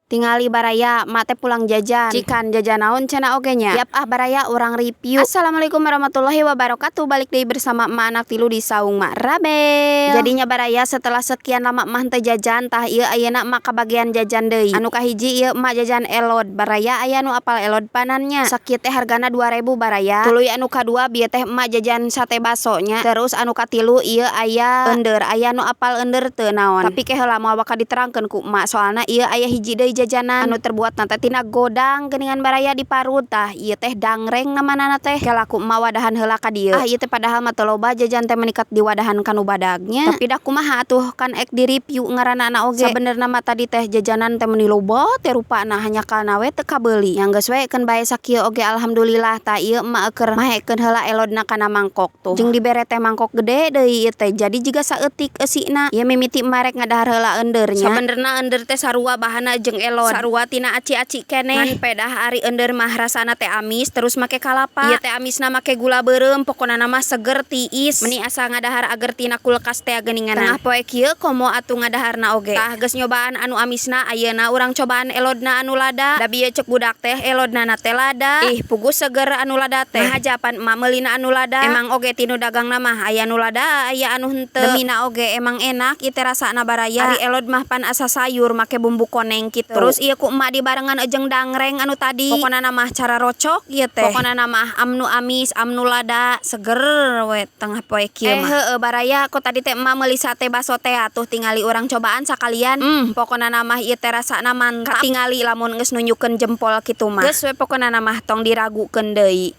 Tingali, baraya, mak teh pulang jajan. Cikan jajan naon cenah oge nya. Siap ah, baraya, urang review. Assalamualaikum warahmatullahi wabarakatuh. Balik deui bersama emak anak tilu di Saung Mak Rabel. Jadinya, baraya, setelah sekian lama emak teu jajan, tah ieu ayeuna emak kabagian jajan deui. Anu kahiji ieu emak jajan elod. Baraya, aya nu apal elod panan nya? Sakieu teh hargana 2000, baraya. Tuluy anu kadua bieu teh emak jajan sate baso nya. Terus anu katilu ieu aya endeur. Aya nu apal endeur teu naon? Tapi ke heula, moal bakal diterangkeun ku emak, soalna ieu aya hiji deui jajanan anu terbuat teh tina godang geuningan, baraya, diparut. Tah, ieu teh dangreng namana teh. Kela ku emak wadahan heula ka dieu. Ah, ieu teh padahal mah teu loba jajan teh, meni kat diwadahan kanu badag nya. Tapi da kumaha atuh, kan ek di review ngaranana oge. Sabenerna mah tadi teh jajanan teh meuni loba teh rupana, hanjakalna we teu kabeuli. Nya geus we, keun bae sakieu oge alhamdulillah. Tah, ieu emak keur mahekeun heula elodna kana mangkok tuh. Jeung dibere teh mangkok gede deui ieu teh, jadi jiga saeutik eusina. Ieu mimiti emak rek ngadahar heula endeur nya. Sabenerna endeur teh sarua bahanna jeung elod. Sarua tina aci-aci keneh. Ngan pedah ari endeur mah rasana teh amis terus make kalapa. Ieu teh amisna make gula beureum, pokona mah seger tiis. Meni asa ngadahar ager tina kulkas teh geuningan. Tengah poe kieu komo atuh ngadaharna oge. Tah, geus nyobaan anu amisna, ayeuna urang cobaan elodna anu lada. Da bieu ceuk budak teh elodna na teh lada. Ih, puguh seger anu lada teh. Naha japan emak meulina anu lada? Emang oge tinu dagangna mah aya nu lada, aya anu henteu. Demina oge emang enak ieu teh rasana, baraya. Ari elod mah pan asa sayur make bumbu koneng kitu. Terus ieu ku emak dibarengan jeung dangreng anu tadi. Pokona mah cara rocok ieu teh. Pokona mah amnu amis, amnu lada, seger we tengah poe kieu mah. Eh, heueuh, baraya, ku tadi teh emak meuli sate baso teh atuh, tingali urang cobaan sakalian. Pokona mah ieu teh rasana mantap. Katingali lamun geus nunjukkeun jempol kitu mah. Geus we, pokona mah tong diragukeun deui.